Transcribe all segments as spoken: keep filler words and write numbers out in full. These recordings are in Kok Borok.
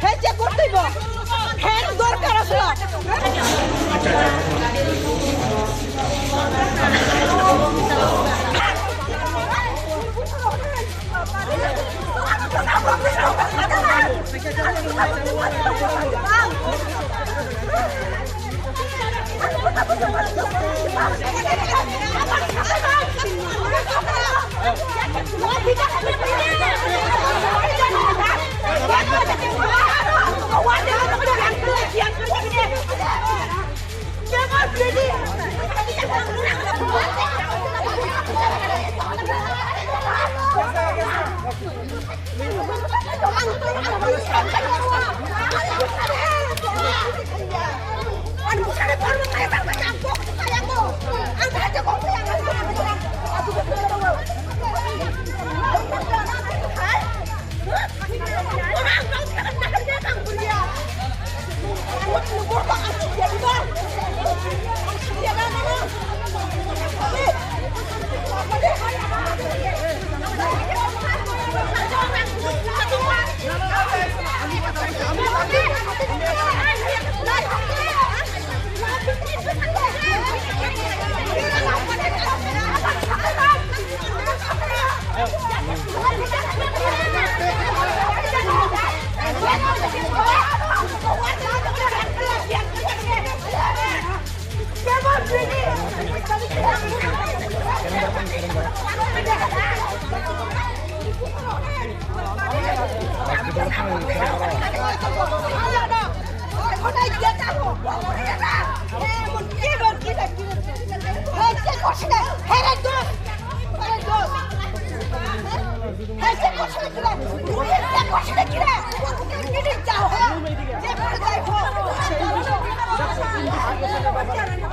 He check করতেইব। Hand দরকার আছে।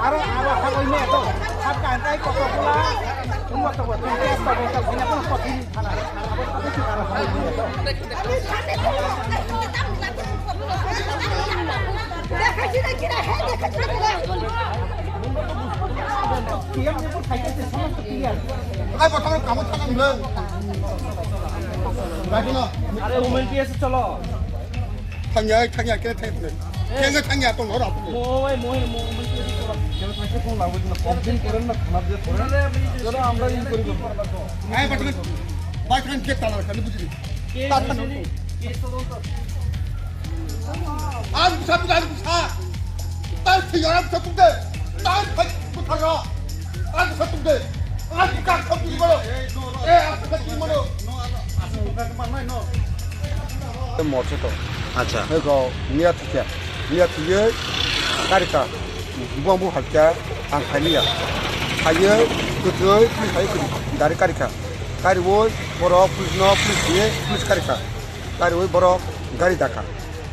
Aro, aro, hak oi ne to, hak ka antai ko ko pula, umma to ko, tun ke to ko, ko, ina ko, ko, tin, thana, aro, aro, aro, aro, aro, Ai, bo thangno kamo thangno le. Lagi no. Are, women P S cholo. Thangya, thangya, kene thangya. Kene thangya, tong ora. Mo, mo, mo, women P S cholo. Kene thangya, phone lago, complain kore na, thana de kore. Cholo, amra in kori. Ai, bo thangno. Bai thangno, get tala, kali bujhi. Ke, Tata ke, no. Ke, ke, Ang busa buka, ang busa. Tang thwi, ang busa tuk de. Tang thwi, buka ro. Ang busa tuk de. Ang buka, ang buka ro. Eh, ang buka tuk ro. Morse to. Acha. Ego, niya thikya. Niya thiye, karika. Buang bu hakya, ang khaniya. Haye, kutui, kutui, haye, kutui. Dari karika. Kari woi, borok, police no, police ye, police karika. Kariwi borok gari dakha.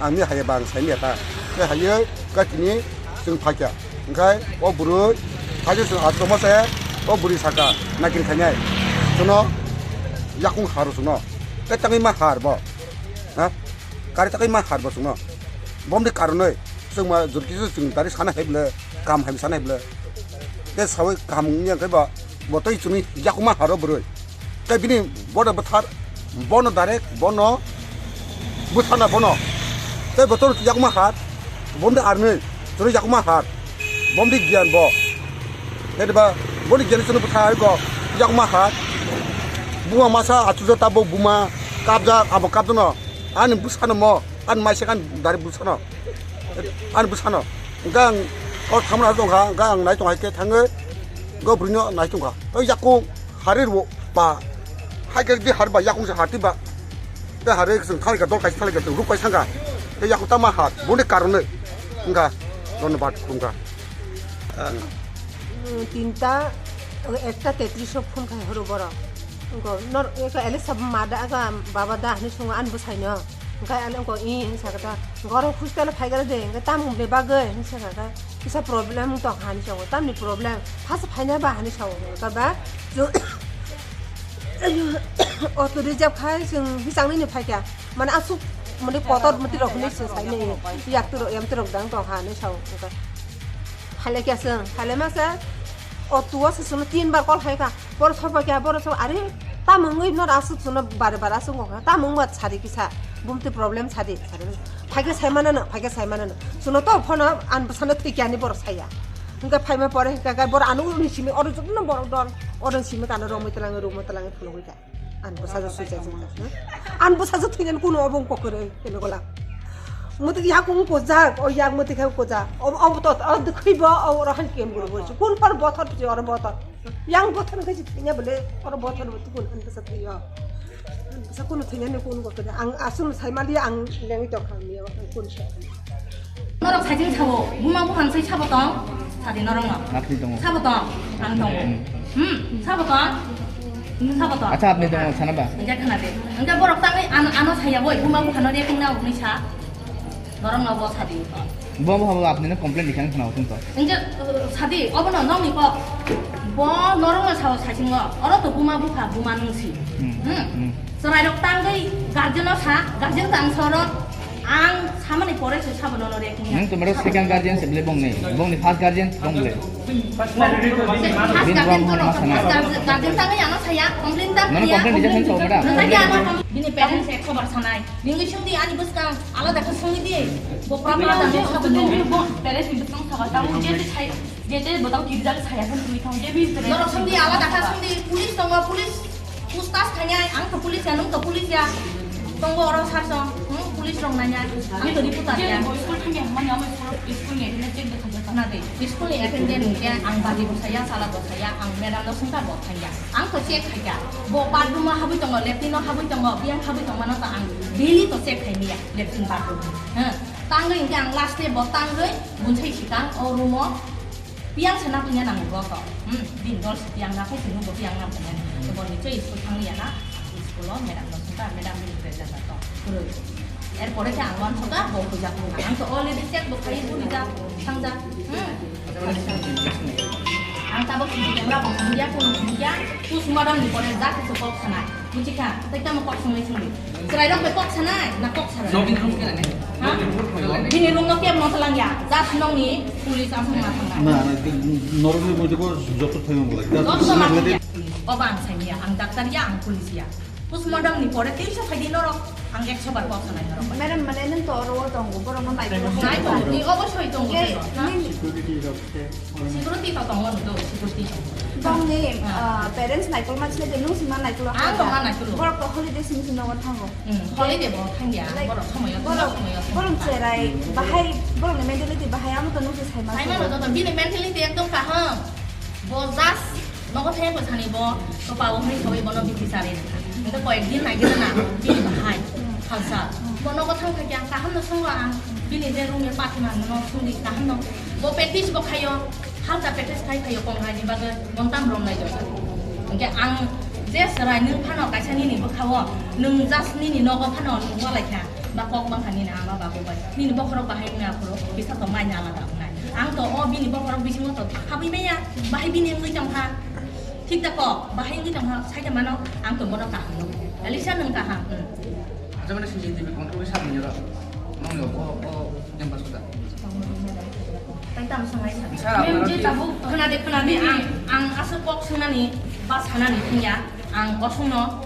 Ang ni haiya bang sai ni ta. Te haiya gatini chwng phaikya. Hwnkhe o bwrwi haiya chwng atoma se o bwrwi saka nakin khainai. Chwngno yakung har chwngno. Te tangwi ma har bo. Ha? Kari tangwi ma har bo chwngno. Bomni karonwi chwngma jurkisa chwng dari sana hai bwle, kam hai sana hai bwle. Te sawi kaham wngya khe ba bo tei chwngni yakungma haro bwrwi. Tei bini bono bwthar, bono direct, bono bwtharna bono. Tei bo toro yakungma har, bomni army, chwngni yakungma har, bomni giyan bo. Tei ba boni giyan chwngno bwthar bo yakungma har. Buma masa achukjak tabuk buma kapjak abo kapjakno. Ani bwsano mo, ani maising ani dari bwsano. Ani bwsano. Hwnkhe ang kok thamna tongkha, hwnkhe ang nai tongkha khe thangwi go bwrwino nai tongkha. O yakung hari rwo ba. Hai khe di har ba yakung se har ti ba. Te hari chwng thali ka dol kaisa thali ka chwng ruk kaisa thangkha. Te yakung tama har. Boni karon le. Hwnkha. Dhonnobad khulumkha. Ang. Tinta, ekta tetris o phone khai horo borok. Wngkha, nor-, wngkha, ele sab ma da, aga baba da hinwi songo ani bwsaino. Wngkha, ele wngkha, "Ih," hinwi sakha ta, "Gorok hostel phai gana de, wngkha, tamo hwnwi bagwi?" hinwi sakha ta, "Kisa problem wng tongkha," hinwi sakha, "Tamni problem? Phasa phaina ba?" hinwi sakha, wngkha ba, chwng auto reserve khai chwng hisangni ni phaikha, mane aswk, mane kotor mwtwi rok hinwi se sainai, yak twi rok, yam twi rok dang tongkha hinwi sakha, wngkha, phailai kha chwng, phailai masa, auto o se chwngno tin bar call khai kha. Borok sokbai kha, borok sok, "Are, tamo wngwi noro aswk chwngno bare bare aswk wngkha? Tamo wngma sadi kisa, bumtwi problem sadi," sadi. "Phaikhe saimanano, phaikhe saimanano. Chwngno to phono ani bwsano thwikha," hinwi borok saya. Hwnkhe phaima pore hwnkhe borok ano uni simi oro jotono borok dol, oro simi kano romwi twlangwi, romwi twlangwi phunugwi kha. Ani bwsajwk suicide wngkha, hmm? Ani bwsajwk thwinani kunu obo wngkha kwrwi, hinwi gola. Mwtwi yakung wngkha jak, o yak mwtwi khe wngkha jak. Obo, obo to, o khwibo, o oro han kem guru bo. Kun par bothor phi oro bothor. Yang bothor khe si thwina bole, oro bothor bo tukun an bwsa thwiyo. An bwsa kunu thwinani kunu bo kwrwi. Ang aswk sai mali ang lengwi tongkha ang niyo, ang kun sa. Norok saichung sao, buma buphang sai sabo tong, sadi norok no. Apni tongo. Sabo tong, ang tongo. Hmm. Hmm, sabo tong. Hmm, sabo tong. Acha, apni tongo, sana ba? Hingke khana de. Hingke borok tangwi ano, ano saya boi, buma buphano de tingna ugni sa. Norok no bo sadi. Bo bo bo apni no complain dikhan khana utung to. Hingke, uh, sadi, obo no nokni kok. Bo norok no sao saichungo. Oro to buma bupha, buma nungsi. Hmm. Hmm. Hmm. Chwrairok tangwi guardian-o sa, guardian tang sa oro, ang samani pore se sabo nono react wngya. Nang to mero second guardian se bele bongni, bongni first guardian bong bele. Se first guardian to rok, first guardian, guardian tangwi ano saya, complain tang. Nono ya, complain dijak complain. Nang saya ano bini parents se khobar sanai. Ningwi sungdi ani bwskang alada khe sungwi di. Bo pura pura tangwi sabo no. Parents ni bwskang saba tang je je sai, je je bo tang kirijak saya khe sungwi thang je bi. Norok sungdi alada khe sungdi, police tongo, police. Puchtas khainai, ang to police ya, nwng to police ya. Tongo oro sar song, hmm, police rok nainai. Ang to reporter ya. Bo school thangya, mani amo school, school ni attendance check de thangya. Na de, school ni attendance hwnkhe ang bari bo saya, sala bo saya, ang madam no swngkha bo thangya. Ang to check khaikha. Bo bathroom o habwi tongo, latrine o habwi tongo, biyang habwi tongmano to ang daily to check khaimya, latrine bathroom. Hmm. Tangwi hwnkhe ang last day bo tangwi bunsai sikang o room o. Piyang se naphanya nang bo to. Hmm, din dol se piyang naphai se nubo piyang naphanya. Bo ni choi school thang liya na. School o madam no sungka, madam ni present to. Kuroi. Er pore khe ang wan sungka bo puja khna. Ang to already check bo khai bu ni da thang da. Hmm. Ang tabok C C camera bo nugya, phone nugya. Postmortem ni pore ja khe kok sanai. Buchikha, tei tamo kok swngnai swngnai. Chwrairok bai kok sanai, na kok sanai? Nokni room khe nani? Ha? Bini room no kebo no twlang ya. Just nokni police aswk ma thangnai. Na, na, norokni bujiko joto thangwi wnglaikha. Joto ma thangya. Obo ang saiya, ang doctor ya, ang police ya. Postmortem ni pore teisa phaidi norok, ang ekso bar kok sanai norok bai. Madam, mane nwng to oro o tongo, borok no nai tongo. Nai tongo, ni obo soi tongo. Ye, tei, ha? Nini security rok khe. Security to tongo, do security tongo. Bongni, ah, parents naikol ma sile de, nung sima naikol. Ang to ma naikol. Borok to holiday simi simi nogo thango. Hmm, holiday bo thangya, like, borok somoyo, borok, somoyo. Borok cherai, bahai, borok ni mentality bahai, amo to nung se sai ma. Sai ma joto, bini mentality ekdom kaham. Bo just nogo thangya ko sani bo, to pa bo hwnwi sawi bono bithi chari. Ento koyek din nai gina na, bini bahai, halsa. Bo nogo thang thangya, kaham no songo ang, bini je room e pathima no sungdi, kaham no. Bo practice bo khayo. Halta practice khai phaio kongraini bagwi montam romnai jora. Hwnkhe ang je chwrai nwng phano kaisa nini bwkhao nwng just nini nogo phano nwng walai kha ba kok bangkha nini ama babu bai. Nini bokhorok bahai wngya aphuru kisa to maina alada wngnai. Ang to o bini bokhorok bisingo to habwi maya, bahai bini wngwi tongkha. Thik da kok, bahai wngwi tongkha, saida mano ang to bono kaham nukgo. Alisa nwng kaham. Hmm. Acha mane C C T V control sa manya ra. Nong yo o o campus da. Tai tam sangai sa. Sir, mem je tabuk khna de khna de ang, ang aswk kok swngnani ba sanani thungya ang osongno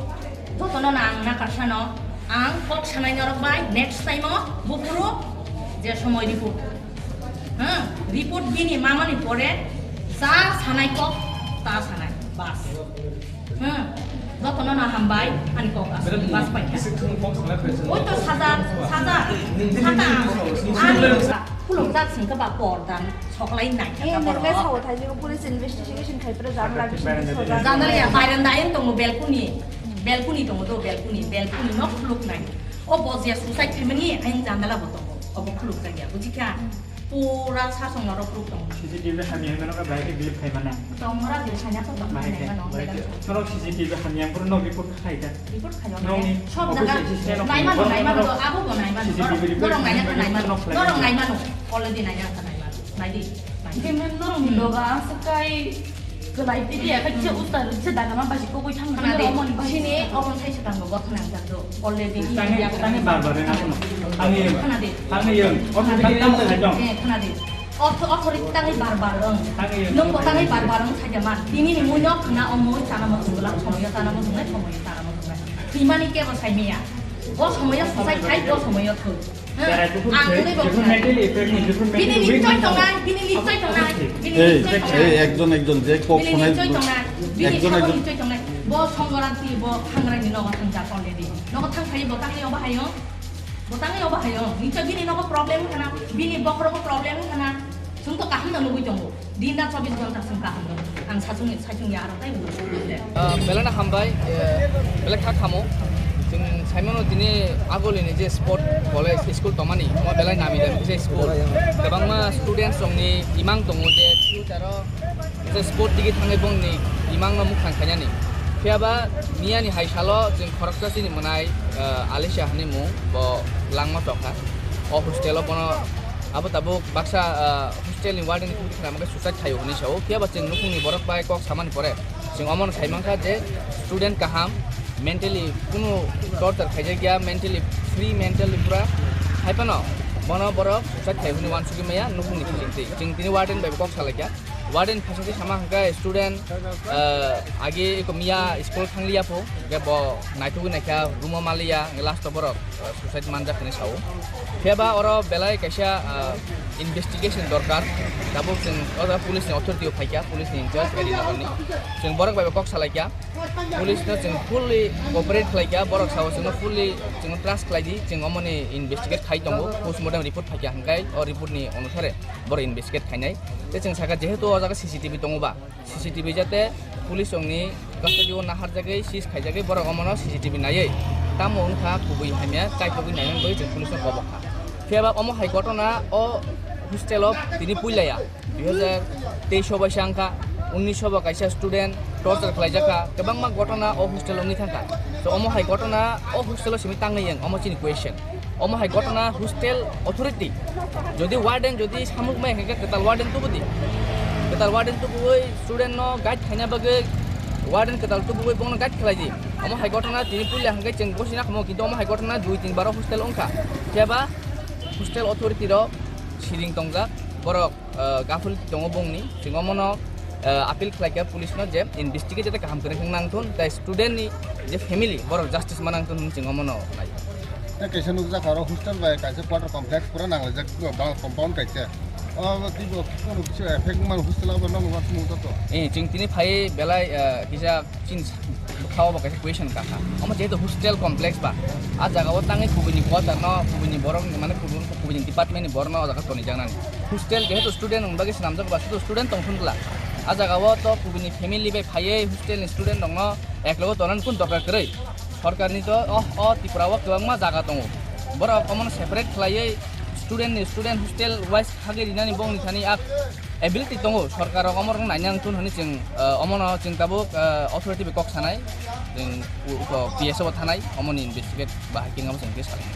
jotono na ang nakarsano ang kok sanai norok bai next time o buphuru je somoi report. Hmm, report bini mamani pore ja sanai kok ta sanai bas. Hmm. Jotono no hambai, ani kok aswk bas paikha. Oi to saja, saja, saka, ani khulumjak singkha ba pordan soklai naikha borok. Police investigation khai pura jang lagi sini soja. Jandala ya, baranda ayang tongo, balcony, balcony tongo do, balcony, balcony no khuluk nai. O bojya suicide khaimani ayang jandala bo tongo, obo khuluk jagya, bujikha? Pura sasong norok ruk tongo. C C T V hamya hwnwi norok bai khe clip khai mano. Tongmora je sanya ko tongmora nai mano. Norok C C T V hamya hwnwi norok report khai da. Report khai mano. Sob jaga nai mano, nai mano, abo bo nai mano. Norok nai mano, nai mano. Norok nai mano. Already nai mano, nai mano. Nai di. Norok doga sekai Kwlai tidi ya, khe usta rwkse dagama basi kogwi thang. Khna de, sini obo sai se tango, bo khna jak do. Already tani, tani bar bar wng akono. Ani yeng. Khna de. Ani yeng. Oto tani tang sai dong. Eh, khna de. Oto, oto ri tani bar bar wng. Ani yeng. Nung bo tani bar bar wng sai jaman. Tini ni mui nok khna o mui chana mo sungla, somoyo chana mo sungnai, somoyo chana mo sungnai. Timani ke bo sai miya. Bo somoyo susai khai, bo somoyo thuk. Bini lichoi tongnai, bini lichoi tongnai, bini lichoi tongnai. Ei, ei, ekjon, ekjon, je kok bini sonai lichoi tongnai, bini ekjon, ekjon lichoi tongnai. Bo Songorati, bo Hangrani nogo thang jak already. Nogo thang phai bo tangni obo hayung. Bo tangni obo hayung. Nichoi bini nogo problem khana, bini bokhorogo problem khana. Chwng to kaham no nugwi tongo. Din da chobbish ghonta song kaham no. Ang sachung, sachung ya aro tai bo. Ah, belai no hambai, eh, belai kha khamo. Chwng saimano tini agolini je sport college school tongmani, omo belai nami dani kisa school. Kwbangma students rokni imang tongo je future o je sport digi thangwi bongni imangno mukhang khainani. Phiyaba miyani hai salo chwng khoroksa chini mwnai, eh, Alisha hinwi mung, bo langma tokha. O hostel o bono abo tabuk baksa, eh, hostel ni warden ni khna mangkhe suicide khaio hinwi sao. Phiyaba chwng nukhungni borok bai kok samani pore chwng omono sai mankha je student kaham, mentally kunu torture khaijakya, mentally free, mentally pura hai phano bono borok suicide khaio hinwi uansugwi maya nukhungni khilingtwi. Chwng tini warden bai bo kok salaikha. Warden phaisingtwi sama hwnkhe student, eh, agi eko miya school thangliya pho, hwnkhe bo naithogwi naikha room o maliya, hwnkhe last o borok suicide manjak hinwi sao. Phiya ba oro belai kaisa, ah, investigation dorkar. Tabuk chwng o jaga police ni authority o phaikha, police ni in charge Edi Nagar ni. Chwng borok bai bo kok salaikha. Police no chwng fully cooperate khlaikha, borok sao chwngno fully chwngno trust khlaidi, chwng omoni investigate khai tongo, postmortem report phaikha hwnkhe o report ni onusare borok investigate khainai. Tei chwng sakha jehetu o jaga C C T V tongo ba, C C T V jate police rokni custody o naharjagwi seize khaijagwi borok omono C C T V naiwi tamo wngkha kubui hamya chaithogwi nainani bagwi chwng police no kobokha. Phiya ba omo hai gotona o hostel o tini puilaya dui hazar teis o baisa wngkha, unnish o bo kaisa student torture khlaijakha, kwbangma gotona o hostel o wngwi thangkha. So omo hai gotona o hostel o simi tangwi wng, omo chini question. Omo hai gotona hostel authority, jodi warden jodi samuk mai hwnkhe kwtal warden tubudi, kwtal warden tubuwi student no guide khaina bagwi warden kwtal tubuwi bongno guide khlaidi. Omo hai gotona tini puila hwnkhe chwng bosi nakhamo, kintu omo hai gotona dui tin bar o hostel wngkha. Phiya ba hostel authority rok siring tongjak, borok ah, gaphul tongo bongni, chwng omono, ah, appeal khlaikha police no je investigate jate kaham kwrwng wng nangthun, tei student ni je family borok justice manangthun hwnwi chwng omono nai. Tei kaisa nukjakha oro hostel bai kaisa quarter complex pura nanglaijak, ba compound kaisa. O twibo kunu kisa effect wngmano hostel o, abo nono uansukmung joto. Eh, chwng tini phai belai, ah, kisa chini bwkha o bo kaisa question kakha. Omo jehetu hostel complex ba, a jaga o tangwi kubui ni quarter no, kubui ni borok ni, mane kubui, kubui ni department ni borok no o jaga tonijak nani. Hostel jehetu student ni bagwi swnamjak ba, sudu student tong thun bwla. A jaga o to kubui ni family bai phaiwi hostel ni student rok no eklogo tonani kun dorkar kwrwi. Sorkar ni to o, o Tripura o kwbangma jaga tongo. Borok omo no separate khlaiwi student ni student hostel wise khagwi rinani bongni thani a ability tongo, sorkar rok omo rok naina wngthun hwnwi chwng, ah, omono chwng tabuk, ah, authority bai kok sanai, chwng u-, uko P S O bo thanai, omoni investigate bahai khe wngma chwng khe salai.